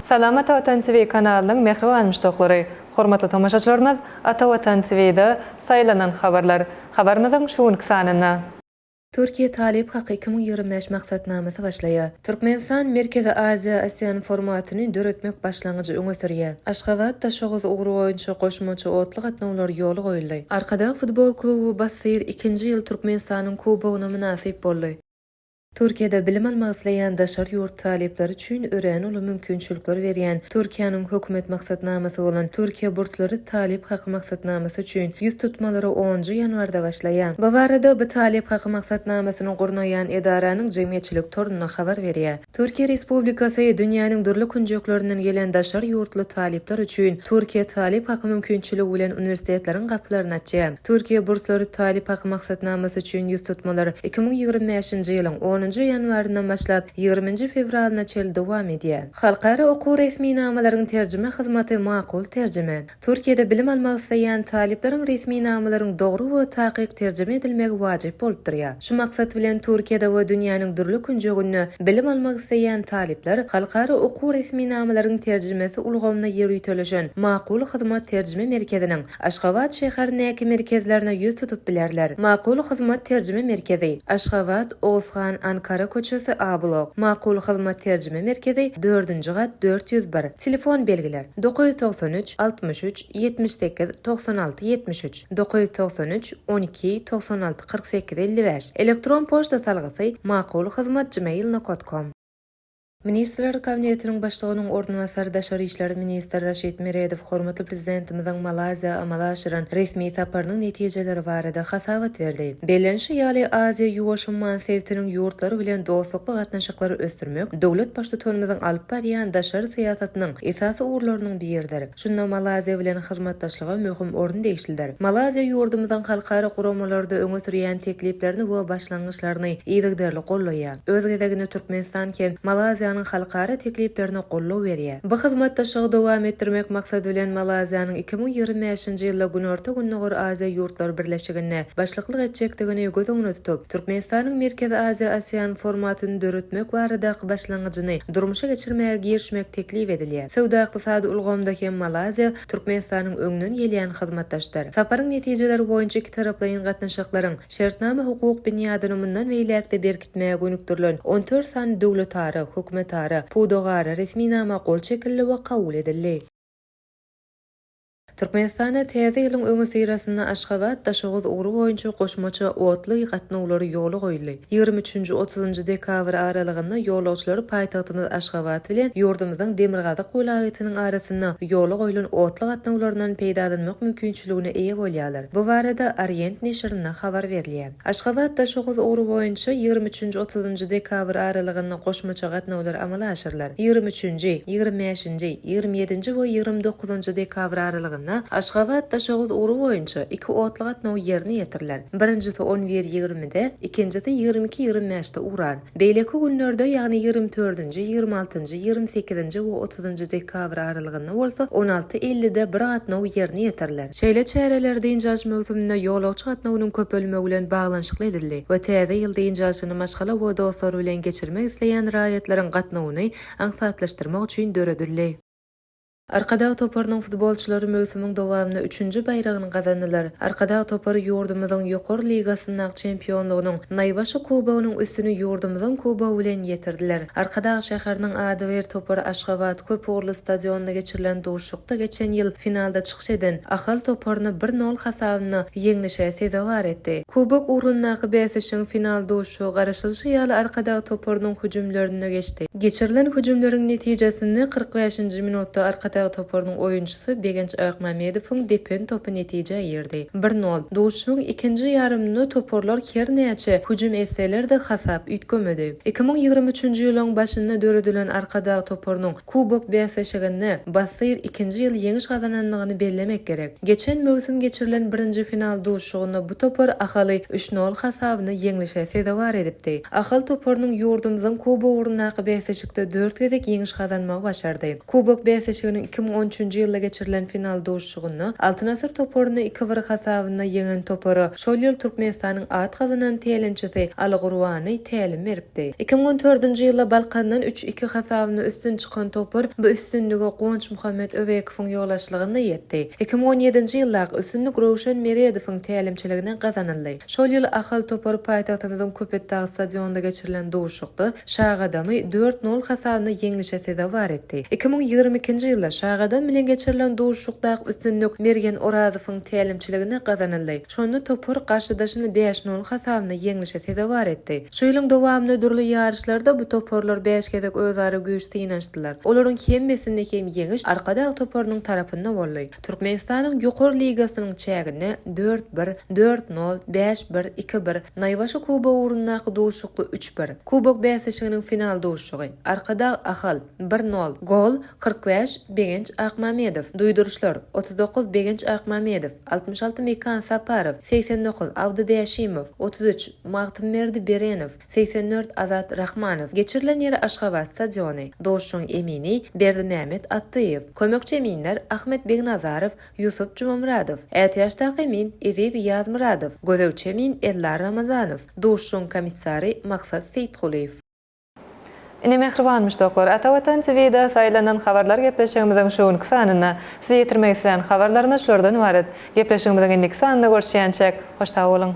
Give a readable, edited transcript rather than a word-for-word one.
Salam Ata Watan TV kanalynyň mähriban muşdaklary! Hormatly tomaşaçylarymyz, Ata Watan TV-de Saýlanan habarlar habarymyzyň şu günki sanynda. Türkiýe talyp haky 2025 maksatnamasy başlaýar. Türkmenistan Merkezi Aziýa ASEAN formatyny döretmek başlangyjy öňe sürýär. Aşgabat, Daşoguz ugry boýunça goşmaça otly gatnawlar ýola goýuldy. Arkadag futbol kluby bassyr ikinji ýyl Türkmenistanyň Kubogyna mynasyp boldy. Türkiýede bilim almak isleýän daşary ýurt talyplary üçin örän uly mümkinçilikler berýän Türkiýäniň hökümet maksatnamasy bolan Türkiýe burslary talyp haky maksatnamasy üçin ýüz tutmalary onunjy ýanwarda başlaýar. Bu barada bu talyp haky maksatnamasyny gurnaýan edaranyň jemgyýetçilik torunda habar berýär. Türkiýe Respublikasy dünýäniň dürli künjeklerinden gelen daşary ýurtly talyplar üçin Türkiýe talyp haky mümkinçiligi bilen uniwersitetleriň gapylaryny açýar. Türkiýe burslary talyp haky maksatnamasy üçin ýüz tutmalar 2025-nji ýylyň onunjy ýanwaryndan başlap ýigriminji fewralyna çenli dowam edýär. Halkara okuw resminamalaryň terjime hyzmaty Makul terjime. Türkiýede bilim almak isleýän talyplaryň resminamalaryň dogry we takyk terjime edilmegi wajyp bolup durýar. Şu maksat bilen Türkiýede we dünýäniň dürli künjeginde bilim almak isleýän talyplar halkara okuw resminamalaryň terjimesi ulgamyna ýöriteleşen Makul Hyzmat terjime merkeziniň Aşgabat şäherindäki merkezlerine ýüz tutup bilerler. Makul Hyzmat terjime merkezi, Aşgabat, Oguzhan Ankara köçesi A blok. Makul Hyzmat terjime merkezi, dördünji gat, 401. Telefon belgiler, 993 63 78 96 73, 993 12 96 48 55. Elektron poçta salgysy, makulhyzmat gmail nokat kom. Ministrler Kabinetiniň Başlygynyň orunbasary, daşary işler ministri Raşid Meredow hormatly Prezidentimiziň Malaýziýa amala aşyran resmi saparynyň netijeleri barada hasabat berdi. Bellenişi ýaly, Aziýa-Ýuwaş umman sebitiniň ýurtlary bilen dostlukly gatnaşyklary ösdürmek döwlet Baştutanymyzyň alyp barýan daşary syýasatynyň esasy ugurlarynyň biridir. Şunda Malaýziýa bilen hyzmatdaşlyga möhüm orun degişlidir. Malaýziýa ýurdumyzyň halkara guramalarda öňe sürýän tekliplerini we başlangyçlaryny yzygiderli goldaýar. Öz gezeginde Türkmenistan hem Malaýziýanyň halkara tekliplerine goldaw berýär. Bu hyzmatdaşlygy dowam etdirmek maksady bilen Malaýziýanyň 2025-nji ýylda Günorta-Gündogar Aziýa ýurtlary birleşiginde başlyklyk etjekdigini göz öňünde tutup, Türkmenistanyň Merkezi Aziýa ASEAN formatyny döretmek baradaky başlangyjyny durmuşa geçirmäge girişmek teklip edilýär. Söwda-ykdysady ulgamda hem Malaýziýa Türkmenistanyň öňden gelýän hyzmatdaşdyr. Saparyň netijeleri boýunça ikitaraplaýyn gatnaşyklaryň şertnama-hukuk binýadyny mundan beýläk-de berkitmäge gönükdirilen 14 sany döwletara, hökümetara, pudagara resminama gol çekildi we kabul edildi. Türkmenistanda Täze ýylyň öňüsyrasynda Aşgabat, Daşoguz ugry boýunça goşmaça otly gatnawlary ýola goýuldy. Ýigrimi üçünji, otuzynjy dekabr aralygynda ýolagçylar paýtagtymyz Aşgabat bilen ýurdumyzyň demirgazyk welaýatynyň arasynda ýola goýlan otly gatnawlaryndan peýdalanmak mümkinçiligine eýe bolýarlar. Bu barada Orient neşirinde habar berilýär. Aşgabat, Daşoguz ugry boýunça ýigrimi üçünji, otuzynjy dekabr aralygynda goşmaça gatnawlar amala aşyrylar. Ýigrimi üçünji, ýigrimi bäşinji, ýigrimi ýedinji we ýigrimi dokuzynjy dekabr aralygynda Aşgabat, Daşoguz ugry boýunça iki otly gatnaw ýerine ýetiriler. Birinjisi on bir ýigrimide, ikinjisi ýigrimi iki ýigrimi bäşde ugrar. Beýleki günlerde, ýagny ýigrimi dördünji, ýigrimi altynjy, ýigrimi sekizinji we otuzynjy dekabr aralygynda bolsa on alty ellide bir gatnaw ýerine ýetiriler. Şeýle çäreler dynç alyş möwsüminde ýolagçy gatnawynyň köpelmegi bilen baglanyşykly edildi we Täze ýyl dynç alşyny maşgala we dostlary bilen geçirmek isleýän raýatlaryň gatnawyny aňsatlaşdyrmak üçin döredildi. Arkadag toparynyň futbolçylary möwsümiň dowamynda üçünji baýragyny gazandylar. Arkadag topary ýurdumyzyň ýokary ligasyndaky çempionlygynyň Naýbaşy kubogynyň üstüni ýurdumyzyň kubogy bilen ýetirdiler. Arkadag şäheriniň adybir topary Aşgabat köpugurly stadionynda geçirilen duşuşykda geçen ýyl finalda çykyş eden Ahal toparyny bir nol hasabynda ýeňlişe sezewar etdi. Kubok ugrundaky bäsleşigiň final duşuşygy garaşylyşy ýaly Arkadag toparynyň hüjümlerinde geçdi. Geçirilen hüjümleriň netijesinde 45-nji minutda Arkadag toparynyň oýunçysy Begenç Akmämmedowyň depen topy netijä girdi. Bir nol. Duşuşygyň ikinji ýarymynda toparlar her näçe hüjüm etseler-de hasap üýtgemedi. 2023-nji ýylyň başynda döredilen Arkadag toparynyň Kubok bäsleşiginde bassyr ikinji ýyl ýeňiş gazanandygyny bellemek gerek. Geçen möwsüm geçirilen birinji final duşuşygynda bu topar Ahaly üç nol hasabyna ýeňlişe sezewar edipdi. Ahal toparynyň ýurdumyzyň kubogy ugrundaky bäsleşikde dört gezek ýeňiş gazanmagy başardy. Kubok bäsleşiginiň. 2013-nji ýylda geçirilen final duşuşygynda Altyn asyr toparyny iki bir hasabynda ýeňen topara şol ýyl Türkmenistanyň at gazanan tälimçisi Aly Gurbany tälim beripdi. 2014-nji ýylda Balkandan üç iki hasabynda üstün çykan topar bu üstünlige Guwançmuhammet Öwekowyň ýolbaşçylygynda ýetdi. 2017-nji ýyldaky üstünlik Röwşen Meredowyň tälimçiliginde gazanyldy. Şol ýyl Ahal topary paýtagtymyzyň Köpetdag stadionynda geçirilen duşuşykda Şagadamy dört nol hasabynda ýeňlişe sezewar etdi. 2022-nji ýylda Şagadam bilen geçirilen duşuşykdaky üstünlik Mergen Orazowyň tälimçiliginde gazanyldy. Şonda topar garşydaşyny bäş nol hasabynda ýeňlişe sezewar etdi. Şu ýylyň dowamynda dürli ýaryşlarda bu toparlar bäş gezek özara güýç synanyşdylar. Olaryň hemmesinde hem ýeňiş Arkadag toparynyň tarapynda boldy. Türkmenistanyň Ýokary ligasynyň çäginde dört bir, dört nol, bäş bir, iki bir, Naýbaşy kubogy ugrundaky duşuşykda üç bir, Kubok bäsleşiginiň final duşuşygy, Arkadag, Ahal, bir nol, gol, 45, Begenç Akmamedow, duýduryşlar, 39, Begenç Akmamedow, 66, Mekan Saparow, 89, Abdy Bäşimow, 33, Magtymberdi Berenow, 84 Azat Rahmanow, geçirilen ýeri Aşgabat stadiony, duşuşygyň emini Berdimämmet Atdyýew, kömekçi eminler Ahmet Begnazarow, Ýusup Jumamyradow, ätiýaçdaky emin Eziz Ýazmyradow, gözegçi emin Eldar Ramazanow, duşuşygyň komissary Maksat Seýitgulyýew. Ine mähriban muşdaklar, Ata Watan TV-de saýlanan habarlar gepleşigimiziň şu günki sanynda size ýetirmek islän habarlarymyz şulardan ybarat. Gepleşigimiziň indiki sanynda görüşýänçäk, hoş sag boluň!